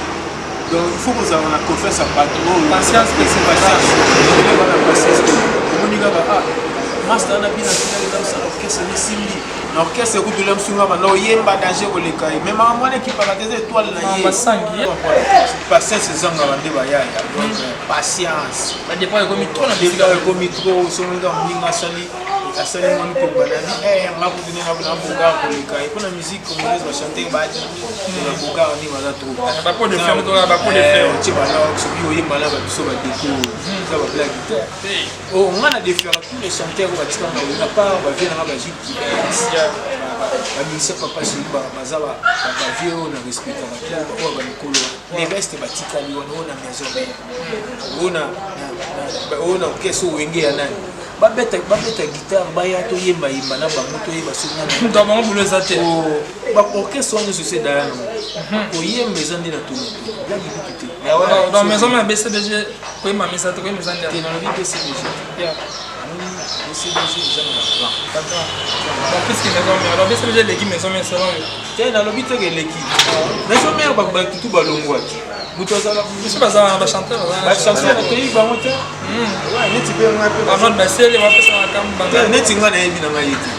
B: Donc il faut kozala na confiance ya bato oyo.
C: Patience.
B: Patience wana, patience. Omoni kaka, ah, master na bino afinali eza kosala orchestre nesimbi na orchestre ekutula mosunga banda oyemba danger koleka ye, mais makambo wana ekipaka te, eza étoile na ye. Patience ezangaka nde bayaya. Donc patience.
C: Badépart ekomi trop na
B: bisika. Ekomi trop. Somoni kaka moninga asali asali mwa mikomba na bi nga kutu nde na bogar koleka ye mpo na musique congolaise, bachanteur badi na bogar nde baza trop.
C: Bapo de fer, bapo de fer.
B: Tie balok soki oyemba na babiso badeko, eza bablague te. Nga na déféra tous les chanteurs oyo batika na à part bavie nanga bagile Kibens, bamusicien papa chéri, baza bavie oyo na respectaka te, oyo bamikolo. Les reste batikali wana, oyo na maison mère, oyo na orchestre oyo Wenge ya nani, babeta babeta guitare, baya toyembayemba na bango, toyeba soki
C: Moto bango bulo eza te.
B: Baorchestre wana nyonso ese daya nango koyemba eza nde na tono blage kutu te.
C: Dans maison mère, BCBG, koyemba misa te, koyemba eza nde.
B: Te, nalobi BCBG te, BCBG eza na bagrand.
C: Bon, plus que maison mère, alors BCBG eleki maison mère selon yo?
B: Te, nalobi teke eleki maison mère, batutu balongwa te, moto azala.
C: Biso baza wana bachanteur.
B: Bachanteur toyebi bango te, neti mpe nga mpe.
C: Arnold Basele bapesa makambo.
B: Neti nga nayebi na ngai ye te,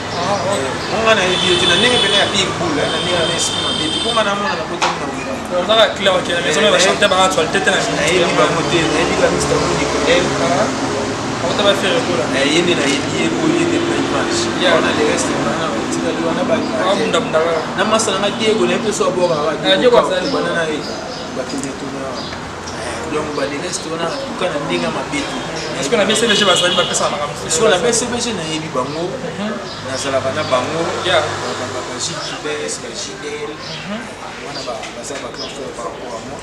B: nga nayebi ye te na ndenge pene ya pire boule, na ndenge na esprit mabe te, mpo nga namona na kotami na Wenge.
C: Ozaka clair, ok, na maison mère bachanteur baka actualité te na.
B: Nayebi bango te, nayebi ka Mr Monicolel.
C: Akota bafere kola.
B: Ye nde nayebi ye, po ye nde na image wana. Le reste wana otikali wana.
C: Abundabunda kaka.
B: Na masa nanga Diego, nayebi mpe so abwakaka.
C: Diego azali.
B: Bana na ye bakende tona. Donc badeleste wana tuka na ndenge ya mabe te.
C: Est-ce que na BCBG bazali bapesaka makambo?
B: So na BCBG nayebi bango, nazalaka na bango, bagilles Kibes, bagidel wana baza ba grand frère par rapport à moi,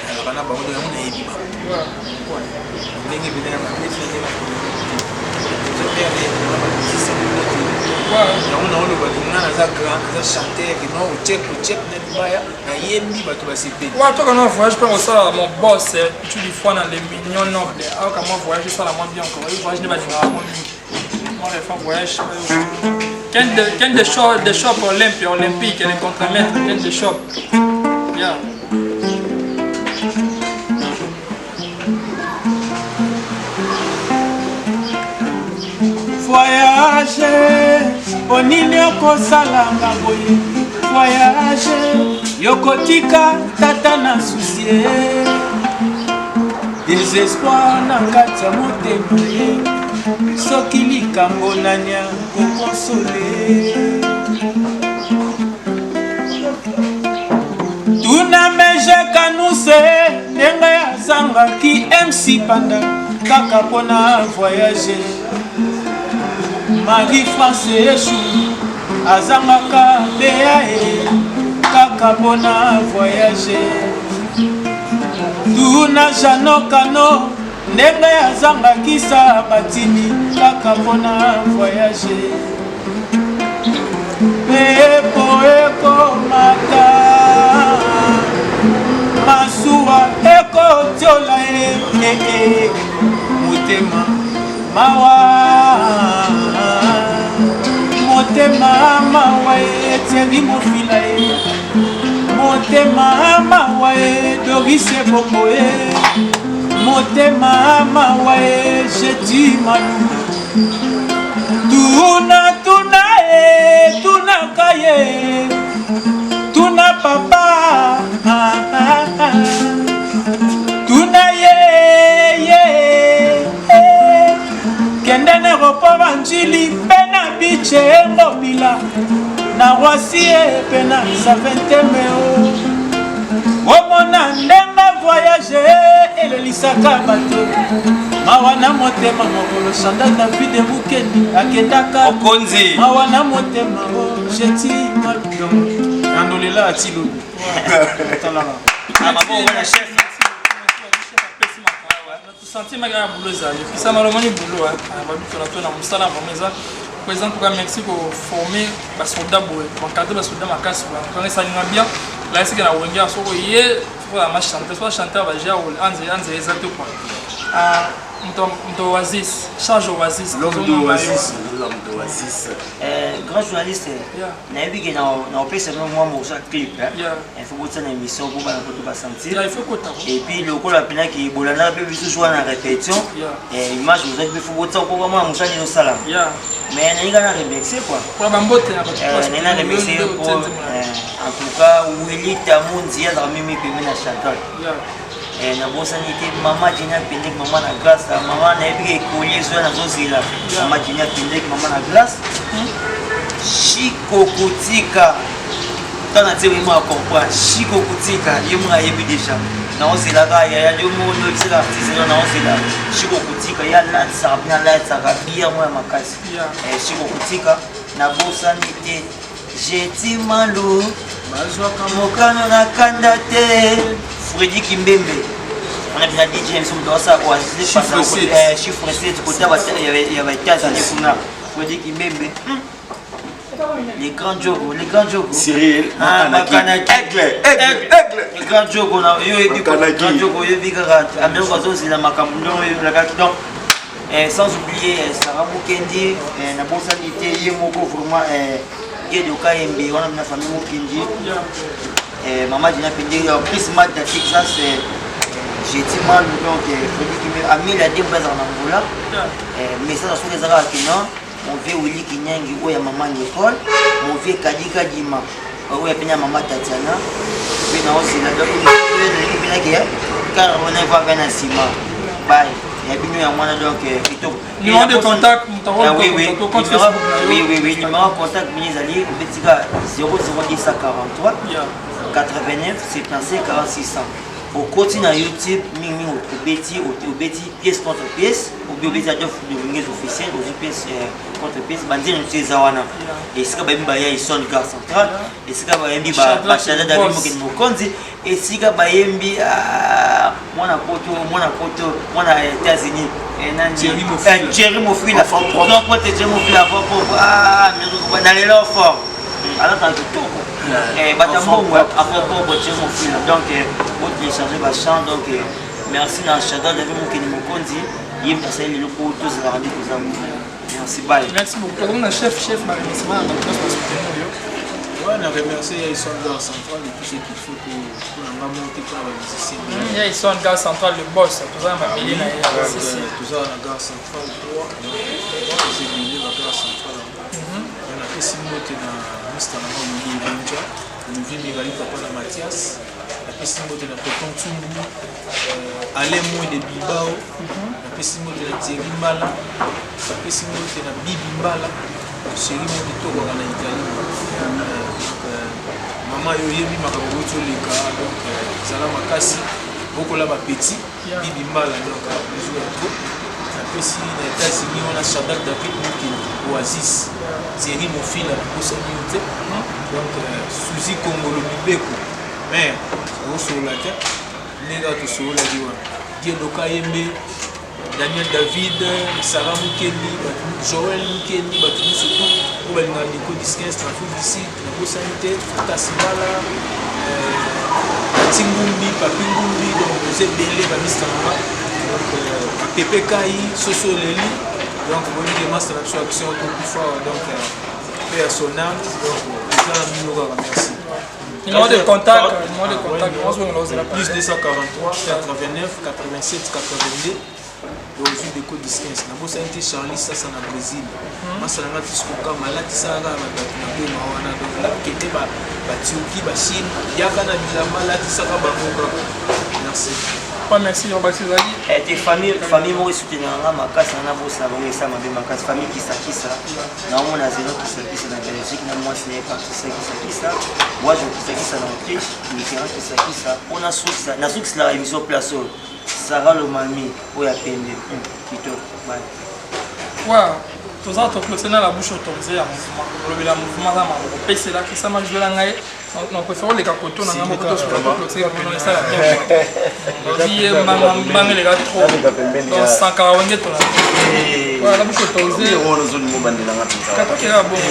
B: nazalaka na bango, donc yango nayebi bango ndenge mpena ya mabe te, ndenge yango naoloba nga naza grand, naza chanteur, non ochek ochek na libaya nayembi bato basepeli.
C: Ouais, toi, quand on voyage, pas ça, mon boss, tu dis fois dans les mignons nobles. Ah, quand moi voyage, ça la moins bien encore. Voyage ne va pas moi Moi, les femmes voyage. Quel des shops, des shops olympiques, olympiques, les contre-maîtres, quel des shops. Yeah.
A: Voyage, onini okosalanga boye? Voyage, yokotika tata na susie, désespoir na kati ya motema ye, soki likambo nani akokonsole? Tuna Meje Kanuse ndenge azangaki MC Panda kaka mpona voyage. Marie France Eshu azangaka Bea e kaka mpona voyage. Tuna Jano Kano ndenge azangaki sa batini kaka mpona voyage. Mpepo ekomata, masuwa ekotiola ye, eh, eh, motema mawa, motema mawa etieli mofila ye, motema mawa e Doris Ebongo ye, motema mawa e Jeti Malu. Tuna tuna e tunaka ye, tuna papa, ah, ah, ah. Tuna ye ye eh. Kende na aéroport ya Njili mpe na biche Ngobila na Roissy e mpe na Zaventem o omona ndenge voyage elelisaka bato mawa na motema. Mokolo Chanda David Mukendi akendaka
D: Mokonzi.
A: Mawa na motema o jeti maludon
B: nandolela ati lobi talaka.
D: Ah, maboko na chef.
C: Sentir maka ya boulot ezali pisama lomoni boulot babitona to na mosala vraiment eza président. En tout cas, merci koformer basoldat boye, koencadre basoldat makasi boye. En tout cas, esalinga bien la esike na wenge soko ye ma chanteur, soit chanteur baje anze anze eza te quoi. Ah, moto Oasis, charge Oasis.
E: L'homme de Oasis, l'homme de Oasis.
D: Grand journaliste, nayebi ke na opesa bino mwa morceau ya clip, hein. Il faut botia na émission po bana poto basentir.
C: Yeah, il faut kota.
D: Et puis lokola mpenaki bolandaka mpe biso jour na répétition, image ozwaki mpe, faut botia po bamona mosala nini osalama. Mais nalinga na remercier quoi.
C: Mpona bambote na bato.
D: Nalinga na remercier po en tout cas Willy Tamunzi azalaka mimi pembe na Chantal. Nabosani te mama Jenia Pendek, mama na Glace, mama nayebi ke ekoli ezoya, nazozela mama Jenia Pendek, mama na Glace. Chiko Kotika, ntango natie ye moko acomprendre. Chiko Kotika ye moko ayebi déjà, naozelaka yaya yo moko noyebisaka artiste no, naozela Chiko Kotika ye alatisaka mpena, alatisaka bière moko ya makasi. Chiko Kotika, nabosani te Jeti Malu
B: bazwaka
D: mokano na kanda te. Fredi Kimbembe wana bina DJ biso moto asala
B: Chiffre sept.
D: Chiffre 7 kota ya baétats-unis kuna. Fredi Kimbembe, les grands jogo, les grands jogo.
E: Cyril
D: Ah,
E: Makanaki.
D: Makanaki.
E: Aigle, aigle, aigle.
D: Les grands jogo na yo oyebi.
E: Makanaki.
D: Grand jogo oyebi kaka Amérique azozela makambo ndongo oyebelaka. Donc sans oublier Sarah Mukendi, nabosani te ye moko vraiment, Gedo Kayembe wana na famille Mukendi, Mama Dina Pende, Chris Mata Texas, Jeti Malu, donc Fredi Kimbe Amelia Dembo azalaka na Ngola. Message soki ezalaka ke non, mon vieux Willy Kinyangi oyo ya mama Nicole, mon vieux Kadi Kadima oyo ya pene ya mama Tatiana mpe naozela. Donc nalingi mpenaki car wana evaka na nsima bay ya bino ya mwana, donc kitoko.
C: Numéro de contact, moto
D: Ah, oui, oui.
C: akoki compte
D: Numéro-
C: Facebook na yo.
D: Oui, numéro de contact mini ezali obetika 00243 89 75 46. Okoti na YouTube mingi mingi obeti obeti pièce contre pièce obi obeti Adolphe Dominguez officiel ozwi pièce euh, contre pièce banzela mosusu eza wana esika bayembi baya Ison Gare Centrale esika bayembi bashada David Mokende Mokonzi esika bayembi ah, mwana poto mwana poto mwana États-Unis eh, nani Thierry Mofila donc pote Thierry Mofila ah na lelo fort alata kitoko eh, bato ya mbongo afro tie mofila donc eh, botélécharge bachant donc eh, merci na chadar david mokeni mokonzi ye moto asali lelo po tozalaka nde toza merci bye
C: merci beaucoup tozali na chef chef baremerciement na bato nyonso basoutenir yo.
B: Ouais, na remercier Yaison Gare Centrale et tout ce qu'il faut pour na nga monter pour la musicien.
C: Yaison Gare Centrale le boss, toza na mabele na ye.
B: Toza na Gare Centrale 3, donc j'ai ebele ba Gare Centrale. Napesi mbote na mista na nga Olivier Ibonja, Olivier Mirali papa na Mathias. Napesi mbote na Coton Tsumbu, euh, Alain Moué de Bilbao. Napesi mbote na Thierry Mbala. Napesi mbote na Bibi Mbala, chéri mo kitoko kaka na Italie. Euh, donc euh, mama yo oyebi makambo outi oleka donc zala makasi bokola ba petit Bibi Mbala donc bisous ya trop. Napesi na États-Unis wana Shadrack David Mukeli Oasis Thierry Mofila nabosani yo te donc euh, Suzy Kongolo Mibeko mère osolola te ndenge kaka tosololaki wana Diedoka Yembe Daniel David Sarah Mukendi Joël Mukendi bato nyonso tout oyo balingaka Nico Disquins na Afrique du Sud nabosani te Fata Sibala euh, Pati Ngumbi Papi Ngumbi donc boza ebele bamista na nga donc euh, Pepe Kai Soso Eleli donc boyebi ke masta na biso action tokufa donc euh, pe ya son âme donc eza na bino kaka merci.
C: Numéro de contact, numéro de contact,
B: plus 243 89 87 82 ozwi deko distance nabosani te charlie sasa na brésil masala nga tisikoka malatisaka kaka bato na boma wana donc nakende baturquie bachine yaka na bilamba latisaka bango kaka merci.
C: Ouais, merci, Robert Ezali.
D: Eh, te famille famille moko esoutenaka nga makasi na nabosana bango esa mabe makasi famille kisakisa naomona zelo kisakisa na belgique na mwasi na ye patricia kisakisa wajo kisakisa na autriche mitterrand kisakisa mpo nasukisa nasukiselaka émission place oyo sara lomami oyo ya pembe kitoko bye.
C: Ouais, toza toclôture na la bouche autorisée ya mouvement olobela mouvement aza maboko pesela kisama zwela ngai na préfère oleka koto na ngai moko toclôture mono esala bien ozi ye mbanga eleka trop donc sankara wenge tona voilà la bouche autorisée katokeka bongo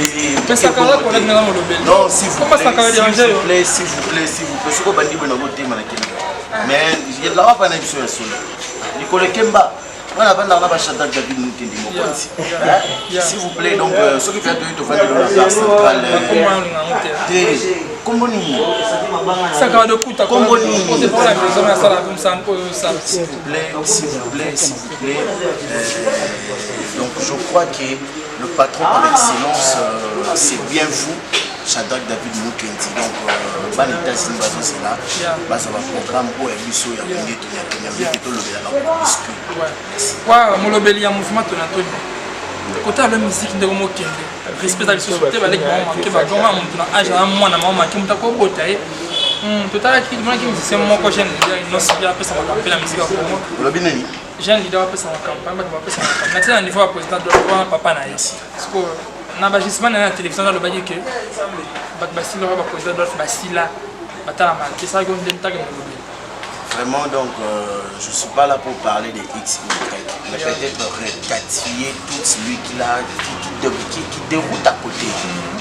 C: mais sankara collègue nanga molobeli
E: Non, s'il vous
C: Pourquoi
E: plaît,
C: sankara
E: s'il
C: dérange
E: vous
C: yo
E: plaît, s'il vous plaît, s'il vous plaît. Soki obandi boye nakotema na kemba. Mais laka pa na biso ya solo. Likolo kemba. Nga navandaka na bachanta David Mukendi Mokonzi.
C: Yeah.
E: S'il vous plaît, donc euh, soki mpe toyi tovandi na gare centrale.
C: Bakoma olinga yango te
E: Te, kombo nini?
C: sankara de kuta
E: Kombo nini?
C: porte la maison asala comme oyo osala.
E: S'il vous plaît, s'il vous plaît, s'il vous plaît. Euh, donc je crois que le patron par excellence, euh, c'est bien vous, Shadrach David Mukendi. Donc, euh, ban États-Unis, bazozela, bazwa ba programme oyo ya biso ya wenge tonya tonya wenge tolobela ba biscuit.
C: Ouais, molobeli ya mouvement tonatoni kota alo musique ndeko mokende respect eza lisusu te baleki bango make bagonga motu na age na mwana bango make moto akobota ye totalaki tomonaki musicien moko jeune leader innoss'B apesa makambo mpe na musique ya Congo.
E: Olobi nini?
C: Jeune leader apesa makambo bato bapesa makambo na tina na niveau ya président Adolphe wana papa na ye sikoyo na bagissement na ye na télévision alobaki ke bato basila oyo baprésident Adolphe basila batalama te esalaki oyo nde ntake molobeli.
E: Vraiment, donc, euh, je ne suis pas là pour parler de X ou Y, mais peut-être recatifier tout celui qui, l'a, qui, qui, qui, qui déroute à côté.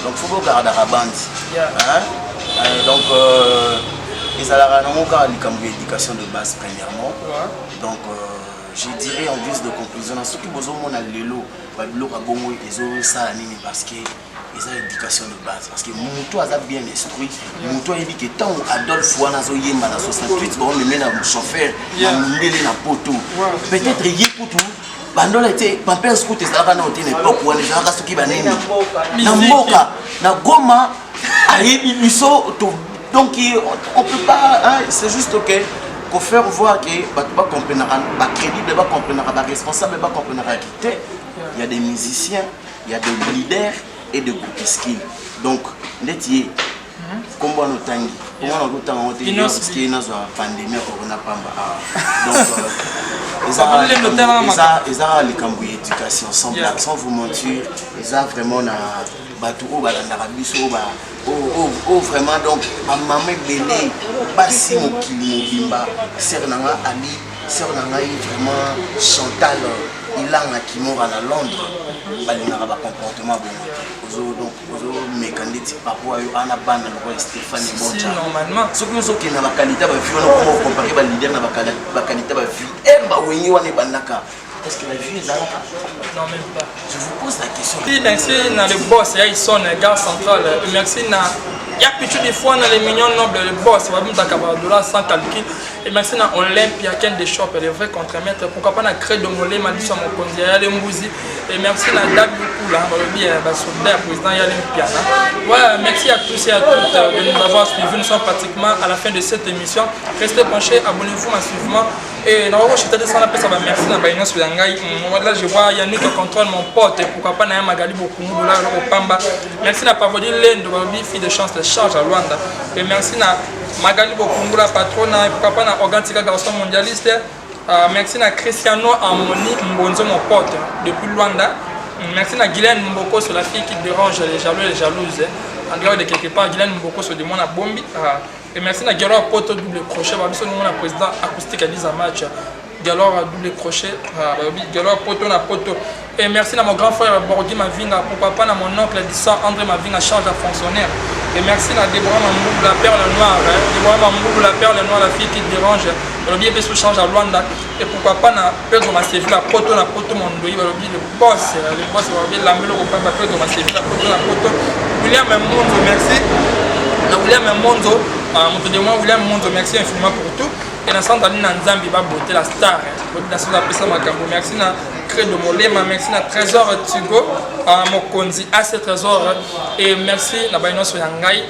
E: Donc, il faut garder la bande. Hein? Euh, donc, euh, ezalaka nango kaka likambo ya éducation de base premièrement. Donc, euh, je dirais en guise de conclusion, na soki bozomona lelo babiloko ya bongo ezosala nini parce que eza éducation de base parce que moto aza bien instruit moto ayebi ke ntango adolphe wana azoyemba na 68 baomeme na chauffeur na mindele na poto peut-être ye kutu bandola te pampers kutu ezalaka nao te na époque wana ezalaka soki banini na mboka na goma ayebi biso donc on peut pas hein, c'est juste que ko faire voir que bato bacomprenaka bacrédible bacomprenaka baresponsable bacomprenaka te il y a des musiciens, il y a des leaders et des groupuscules. Donc ndeti ye Kombo wana otangi, kombo wana okotanga yango te parce que nazwa pandémie ya corona pamba awa. Donc eza kaka likambo ya éducation, sans blague, sans vous mentir. Eza vraiment na bato oyo balandaka biso, oyo vraiment, donc bamama ebele, basi mokili mobimba, sœur na nga Ali, sœur na ngai vraiment Chantal Ilanga Kimora na Londres, balingaka bacomportement bongo te. Donc ozomeka ndeti papa oyo ana bana lokola Stéphane Bonja. Soki ozokende na baqualité bavie wana, okoma ocomparer baleader na baqualité bavie e bawenge wana ebandaka, est-ce que la vie ezalaka?
C: Non, même pas.
E: Je vous pose la question.
C: Merci na le boss ya Ison Gare Centrale. Merci na ya Pichu des fois na les mignons nobles, le boss babimutaka badollar sans calcul. Et merci na Olympia Ken de Shop, le vrai contremaître. Pourquoi pas na Credo Molema, biso ya mokonzi ya Yale Mbuzi. Et merci na Dabi Kula, balobi basoldat ya président Yale Mpiana. Voilà, merci à tous et à toutes de nous avoir suivis. Nous sommes pratiquement à la fin de cette émission. Restez branchés, abonnez-vous massivement. Et nakokoshita te sana apesa bamerci na baye nyonso ya ngai. Là, je vois Yannick Contrôle, mon pote. Pourquoi pas na ya Magali Bokungu Dola eloko pamba. Merci na Pavodi Lendo, balobi fille de chance de charge à Luanda. Et merci na Magali Bokungu, la patronne. Pourquoi pas na Organtika, garçon mondialiste. Merci na Cristiano Amoni Mbonzo, mon pote depuis Luanda. Merci na Guylaine Mbokoso, la fille qui dérange les jaloux et les jalouses en dehors de quelque part. Guylaine Mbokoso de mwana bombi. Et merci na Galor Poto double crochet, babiso mona président acoustique à match. Galor double crochet, Galor Poto na Poto. Et merci à mon grand frère Borgui Mavinga, pourquoi pas à mon oncle Dissan André Mavinga, charge à fonctionnaire. Et merci à Déborah Mamboubou, la perle noire, hein. Déborah Mamboubou, la perle noire, la fille qui dérange. Balobi pe sous charge à Luanda. Et pourquoi pas na Pedro Masevi, la Poto na Poto Mondoi, balobi le boss, balobi Lamelo Kopamba, Pedro Masevi, la Poto na Poto. William Monzo, merci. Na William Monzo, moto de moi, William Monzo, merci infiniment pour tout. Et na Sandra na Nzambi ba beauté, la star, hein. Na Sandra pesa makambo, merci na Credo Molema, merci na Trésor Tigo, Mokonzi, AC Trésor, et merci na baye nyonso ya ngai.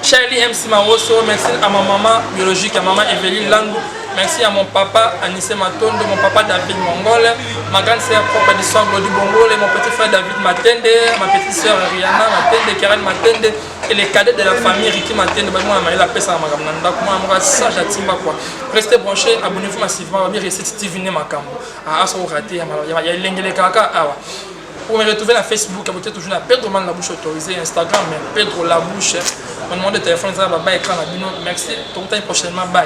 C: Charlie MC Mawoso, merci à ma maman biologique, à maman Evelyne Landou, merci à mon papa Anissé Matondo, mon papa David Mongol, ma grande sœur propre du sang Glody Bongol, et mon petit frère David Matende, ma petite sœur Rihanna Matende, Karen Matende, et les cadets de la famille Ricky Matende, bah, moi, la paix, ça m'a moi, sage à Timba, quoi. Restez branchés, abonnez-vous massivement, Recette TV, Makambo. Ah, ça raté, il y a l'engele kaka, ah, ouais. Pour me retrouver na Facebook, peut toujours na Pedro Man la bouche autorisée, Instagram, mais Pedro la bouche. Mon numéro de téléphone, ça va bye écran. Merci. Donc, prochainement, bye.